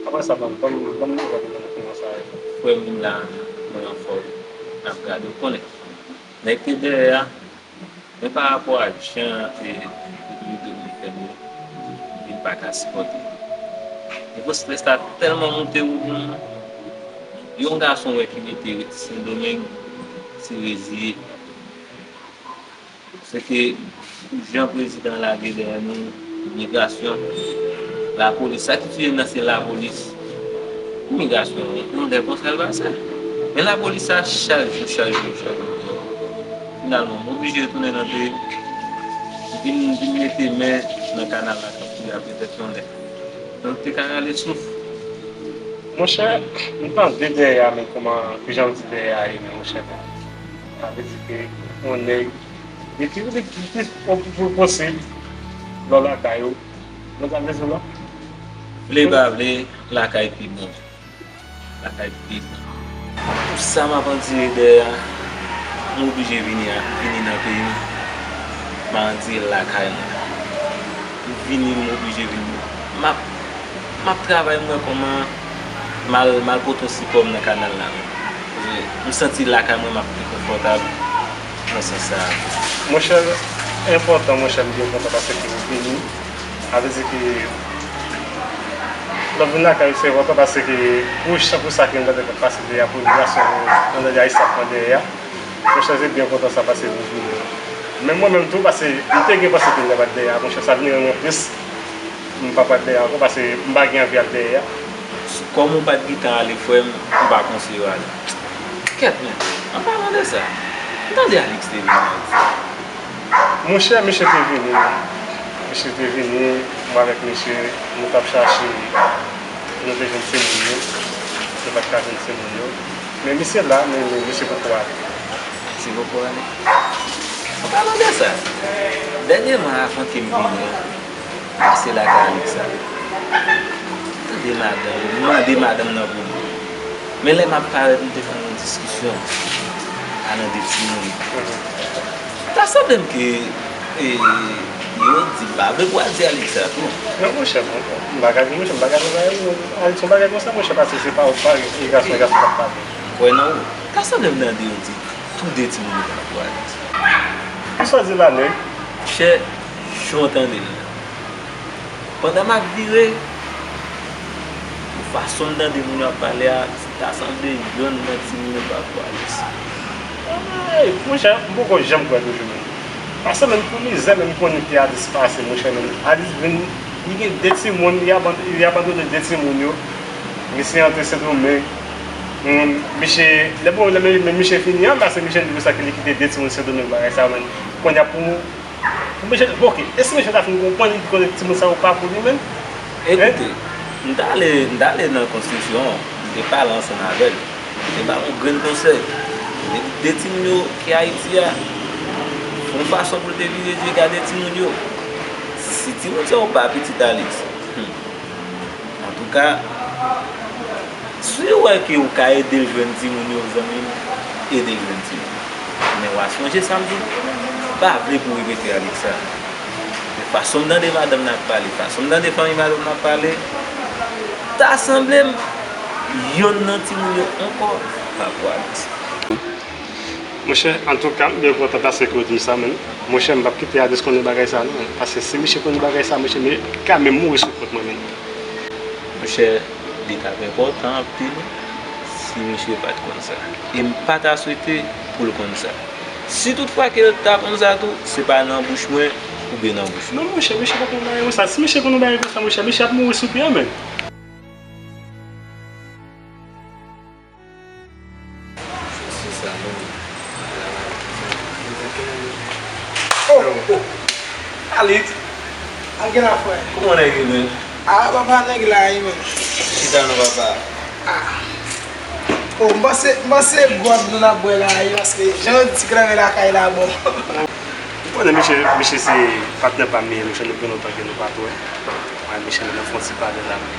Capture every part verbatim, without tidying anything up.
Apre sa, ban m, ban m, ban m nouvèl ou, kòman sa ye? Frè m, vin la, mwen anfòm. N ap gade, ou konnen. Nèg te dèyè a, men pa rapò a jan e Repiblik Dominikèn yo, li pa ka sipòte. Nivo estrès la tèlman moute wi pou mwen. Yon gason wè ki rete Sendomeng, se reziye. Se ke jan prezidan lage dèyè nou, imigrasyon, lapolis, sa ki tiye m nan se lapolis. Imigrasyon, yon lè konsa l pase. Men lapolis sa, chak jou, chak jou, chak jou. Finalman, m oblije tounen nan peyi m, vin, vin mete men nan kanal la, tankou y ap petèt yon lè. Donk, te ka rale souf. Monchè, m tande dèyè a, men kòman, kijan m di dèyè a ye, men monchè, men. Sa vle di ke yon nèg, li pi, li pi, li pi posib, lò lakay ou. Mwen sa vle di la. Vle pa vle, lakay pi bon. Lakay pi bon. Pou sa m ap andire dèyè a, m oblije vini a, vini nan peyi m. M andire lakay mwen. M vini, m oblije vini. M ap, m ap travay, m wè kòman m al, m al pote yon sipò m nan kanal la menm. Paske m santi lakay mwen, m ap pi konfòtab nan sans sa a. Monchè, enpòtan, monchè, m byen kontan paske ou vini. Sa vle di ke lè w vin lakay ou, se enpòtan paske pou, pou sa ke m tande k ap pase dèyè a, pou imigrasyon, m tande Ayisyen ap pran dèyè a. Monchè, se byen kontan sa paske ou vini. Men mwen menm tou, paske m te gen panse ke m t ap al dèyè a, monchè, sa vin rann mwen plis. M p ap al dèyè ankò paske m pa gen anvi al dèyè a. Kòm ou pa t gentan ale, frè m, m pa konseye w ale. Kèt, men, an palan de sa, m tande Alix te vini Ayiti. Monchè, misye te vini. Misye te vini, mwen avèk misye, nou t ap chache, nou te jwenn timoun yo, nou pa t ka jwenn timoun yo. Men misye la, men, men misye poko ale. Misye poko ale. An palan de sa, dènyèman, avan ke m vini an, m pase lakay Alexa. M tande madanm, m mande madanm nan pou mwen. Men lè m ap parèt, m te fè yon diskisyon a nan de timoun. Ta sanble m ke, e, yo di m pa vle pou al di Alexa tou. Non, monchè, m pa ka di, monchè, m pa ka di bagay, Alexa, yon bagay konsa, monchè, paske se pa, pa, e gason, e gason k ap pale. M kwè nan ou. Ta sanble m tande yo di tou de timoun yo pa pou Alexa. Kisa w di la, nèg? Chè, jan w tande l la. Pandan m ap vire, fason m tande moun yo ap pale a, ta sanble yonn nan timoun yo pa pou Alex. Ay, monchè, m poko janm kwè toujou menm. Paske menm pou mizè menm konnen ke Alex pase, monchè, menm Alex vin, li gen de timoun, li aban-, li abandone de timoun yo. Misye antre Sendomeng. Hum, misye, lè bon, lè men, men misye fini an, paske misye di konsa ke li kite de timoun Sendomeng, bagay sa menm. Kounye a pou Pou mesye, bon, ok. E si mesye ta fin konprann, li konnen timoun sa yo pa pou li menm? Ekoute, m t ale, m t ale nan konstriksyon an, m te pale ansanm avè l. M te ba l yon grenn konsèy. Li te di de timoun yo ki Ayiti a, fè yon fason pou l te vire je gade timoun yo. Si timoun sa yo pa pitit Alex, hmm, Antouka, si w wè ke w ka ede l jwenn timoun yo, zanmi m, ede l jwenn timoun. Men w a sonje sa m di w, m pa vle pou w repete Alex sa. Men fason m tande madanm nan ap pale, fason m tande fanmi madanm nan ap pale, ta sanble m yonn nan timoun yo ankò pa pou Alex. Monchè, antouka, m byen kontan paske ke w di m sa, men, monchè, m p ap kite Alex konnen bagay sa, non. Paske si misye konnen bagay sa, monchè, men, li ka menm mouri sou kont mwen, men. Monchè, li t ap enpòtan anpil si misye pa t konn sa. E m pa ta swete pou l konn sa. Si toutfwa ke l ta konn sa tou, se pa nan bouch mwen oubyen nan bouch ou. Non, monchè, misye pa konn bagay konsa. Si misye konn yon bagay konsa, monchè, misye ap mouri sou pye a, men. Se sa menm. Oh, oh. Alex. Al gen la, frè. Kòman nèg yo, men? Ah, papa, nèg la, wi, men. Chita non, papa. Ah. Oh, m panse, m panse gwòg nou n ap bwè la, wi, paske jan yo di ti gran lakay la bon. Ou konnen, misye, misye se patnè pa m li ye, misye, nou gen lontan ke nou pa t wè. Mwen, misye, nou nan fon ti pale la, men.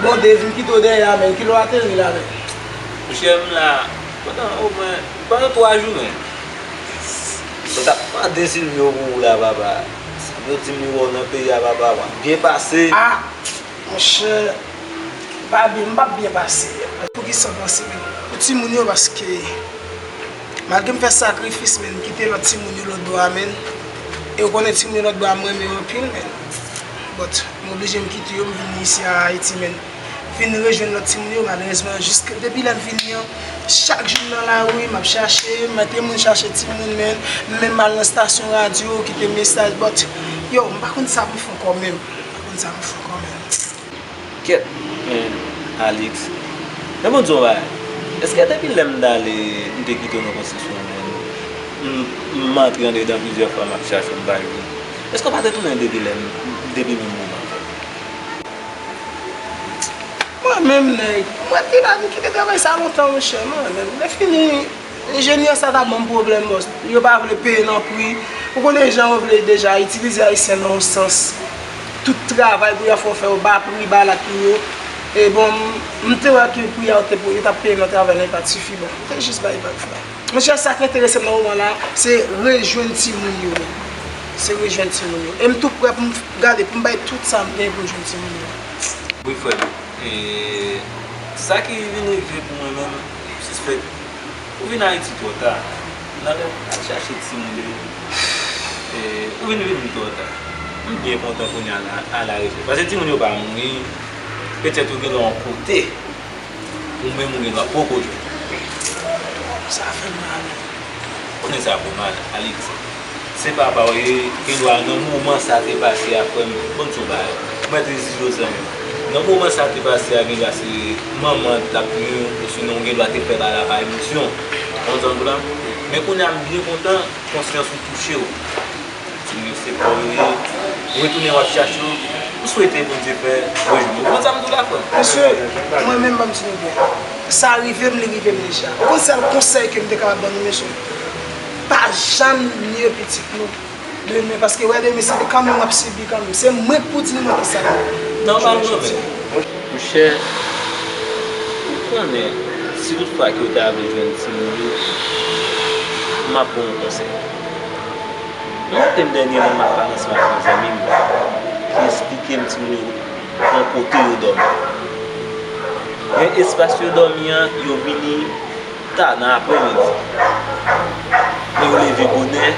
Bon, Dave, m kite w dèyè a, men. Kilè w ateri la, men? Monchè, m la, pandan omwen, pandan twa jou, men. Mwen t ap mande Silvio pou ou la, papa. Yo di m li wè w nan peyi a, papa, w ap byen pase. Ah, monchè, m pa byen, m p ap byen pase. Poukisa w panse menm? Pou timoun yo, paske malgre m fè sakrifis, men m kite lòt timoun yo lòt bò a, men. E w konnen timoun yo lòt bò a, m renmen yo anpil, men. But, m oblije m kite yo, m vin isi a Ayiti, men. Vin rejwenn lòt timoun yo, malerezman, jiska depi lè m vini an, chak jou m nan lari, m ap chache, m mete moun chache timoun, men m menm al nan stasyon radyo, kite mesaj, but, yo, m pa konn sa pou m fè ankò menm. M pa konn sa pou m fè ankò menm. Kèt, men, Alix, men bon, di w yon bagay. Èske depi lè m t ale, m te kite w nan konstriksyon an, men, m, m antre andedan plizyè fwa, m ap chache w, m pa jwenn ou. Èske w pa te tounen depi lè m, depi menm moman? Mwen menm, nèg, mwen te la, m kite travay sa lontan, monchè, mwen menm. Lè fini, enjenyè sa t ap ban m pwoblèm, bòs. Yo pa vle peye nan pri. Ou konnen jan yo vle deja, itilize Ayisyen nan yon sans. Tout travay pou y ap fè, w fè yo ba pri, ba lat pou yo. E bon, m, m te wè ke pri a yo te pou, yo t ap peye m nan travay la, li pa t sifi, bon. M te jis bay vag, frè. Monchè, sa k enterese m nan moman la, se rejwenn timoun yo menm. Se rejwenn timoun yo. E m tou prè pou m gade, pou m bay tout sa m gen pou m jwenn timoun yo. Wi, frè m. E sa ki vin rive pou mwen menm, m sispèk ou vin Ayiti twò ta. Nan lè w al chache timoun yo, e, ou vin vini twò ta. M byen kontan kounye a la, a la rejwenn. Paske timoun yo pa mouri, petèt yo gen lè yon kote. Ou menm ou gen dwa poko jwenn. Sa fè m mal. Konnen sa fè w mal, Alix. Se papa w ye, gen dwa nan moman sa te pase a, frè m, ban m di w bagay. Mèt rezi yo, zanmi m. Nan moman sa te pase a, gen dwa se manman t ap pini w, osinon gen dwa te fè bagay la pa emosyon. Ou konprann sa m di w la? Men kounye a m byen kontan, konsyans ou touche w. Timoun yo se pa w yo ye. Retounen w ap chache yo. M swete Bondye fè rejwenn ou. Ou konn sa m di w la, frè m? Mesye, mwen menm, ban m di nou byen. Sa rive m, li rive m deja. Ou konn sèl konsèy ke m te kapab ban nou, mesye? Pa janm nye pitit nou demen, paske wè demen, se kanmenm w ap sibi kanmenm. Se mwen k pou di nou mwen kisa m ye. Non, pa mwen menm. Monchè, ou konnen, si tout fwa ke w ta vle jwenn timoun yo, m ap ba w yon konsèy. Yon maten dènyèman, m ap pale ansanm ak yon zanmi m ki esplike m timoun yo yon kote yo dòmi. Men espas yo dòmi an, yo vini ta nan aprèmidi. Men yo leve bonè,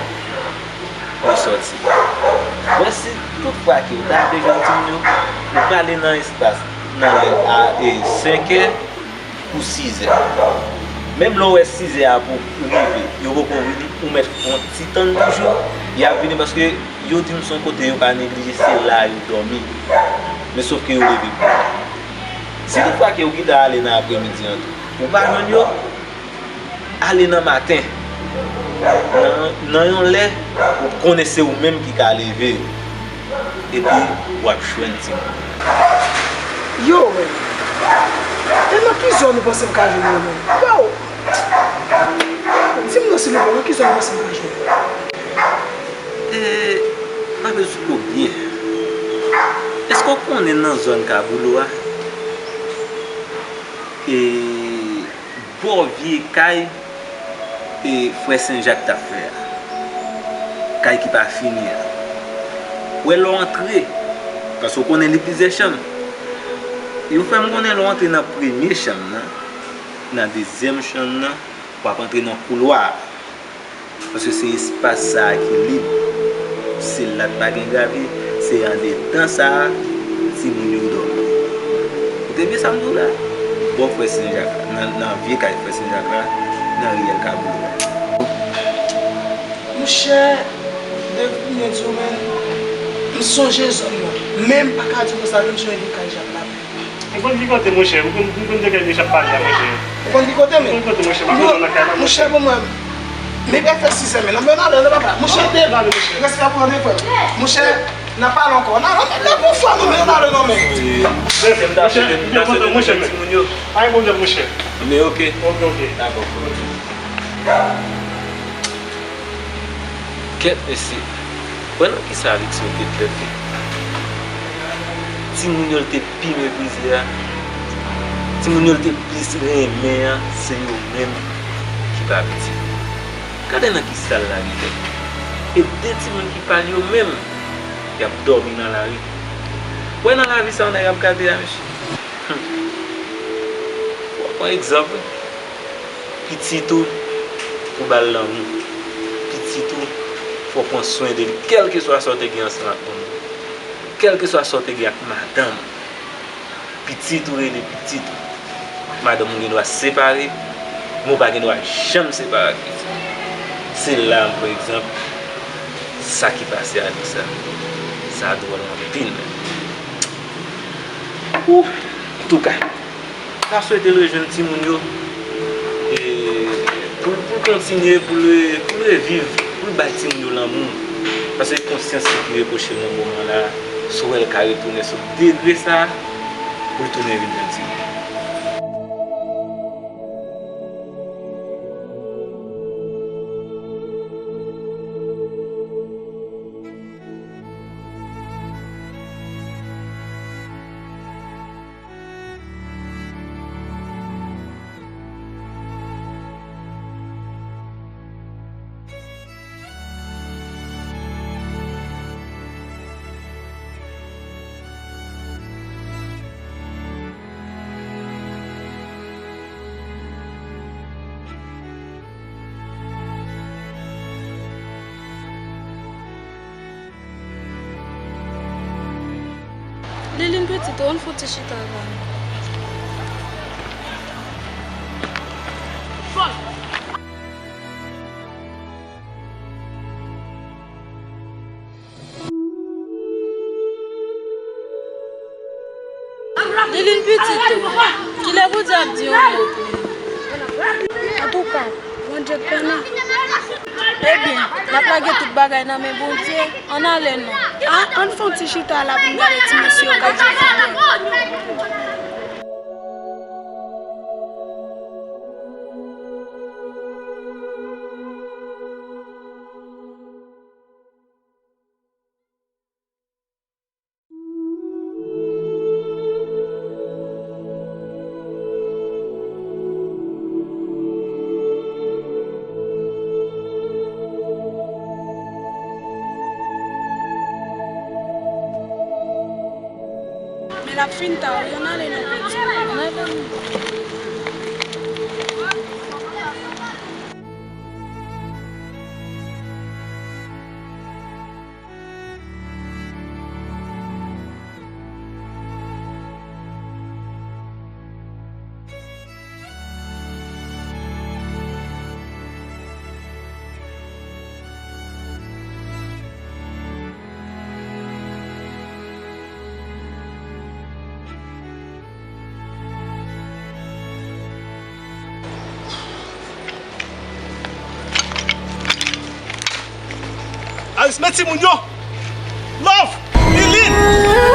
yo sòti. Bon, si tout fwa ke w ta vle jwenn timoun yo, ou prale nan espas nan lè a, e, senkè, pou sizè. Menm lè w wè sizè a pou rive, yo poko vini, ou mèt fè yon ti tann toujou, y ap vini paske yo di m se yon kote yo pa neglije, se la yo dòmi. Men sòf ke yo leve bonè. Si tout fwa ke ou gentan ale nan aprèmidi an tou, ou pa jwenn yo, ale nan maten. Nan, nan yon lè, ou konnen se ou menm ki ka leve yo. Epi, w ap jwenn timoun. Yo, men. E nan ki zòn ou panse m ka jwenn yo, men? Yo! Di m non, silvouplè, nan ki zòn ou panse m ka jwenn yo? E, m ap esplike w byen. Èske w konnen nan zòn Kaboulo a? E, bò vye kay, e, frè Sen Jak t ap fè a. Kay ki pa fini a. Ou wè lè w antre, paske w konnen li plizyè chanm. Yo fè m konnen lè w antre nan premye chanm nan, nan dezyèm chanm nan, w ap antre nan koulwa a. Paske se espas sa a ki lib. Se la k pa gen gravye, se andedan sa a timoun yo dòmi. Ou te byen sa m di w la? Bò frè Sen Jak la, nan, nan vye kay frè Sen Jak la, nan riyèl Kaboulo a. Monchè, depi m di w, men, m sonje zòn nan. Men m pa ka di w konsa, men m sonje vye kay Jak la. Ou konn ki kote, monchè? Ou konn, ou konn de kay Mechap pale la, monchè? Ou konn ki kote, men? Ou konn kote, monchè? M ap bezwen nan kay la, monchè. Monchè, bon, mwen, men bèl fè sizè, men. Nan men ale, nan papa. Monchè, respè pou tande, frè. Monchè, n a pale ankò. Nan, nan, nan, pou fwa, non, men, nan ale, non, men. Monchè, m byen kontan, monchè, men. Pa gen pwoblèm, monchè. Men, ok. Ok, ok. Dakò. Kèt mesye, wè nan kisa Alix mete tèt li? Timoun yo l te pi meprize a, timoun yo l te plis renmen an, se yo menm ki pa pitit. Gade nan kisa l lage tèt li. E de timoun ki pa l yo menm, Y ap dòmi nan lari. Ou wè nan lavi sa yon nèg ap gade a, mesye? Hmm. W ap pran egzanp, wi. Pitit ou, pou ba l lanmou. Pitit ou, fò w pran swen de li, kèlkeswa sa w te gen ansanm ak manman w. Kèlkeswa sa w te gen ak madanm ou. Pitit ou rele pitit ou. Madanm ou gen dwa separe, men w pa gen dwa janm separe ak pitit ou. Se la m pran egzanp sa ki pase Alisa. Sa dwòl anpil menm. Ou, antouka, m ta swete l rejwenn timoun yo, e pou, pou l kontinye, pou l, pou l reviv, pou l bay timoun yo lanmou. Paske konsyans li ki repwoche l nan moman la, si w wè l ka retounen sou degre sa, pou l tounen vin jwenn timoun. Liline pitit, ou ann fouti chita la. Liline pitit, kilè Bondye ap di yon mo pou nou? Antouka, Bondye konnen. Ebyen, n ap lage tout bagay nan men Bondye. Ann ale non. A, ann fè yon ti chita la pou n gade ti mesye yo k ap jwe foutbòl. Men l ap fin ta wi, ann ale non pitit. Ann ale non. Aris, men timoun yo! Love! Liline!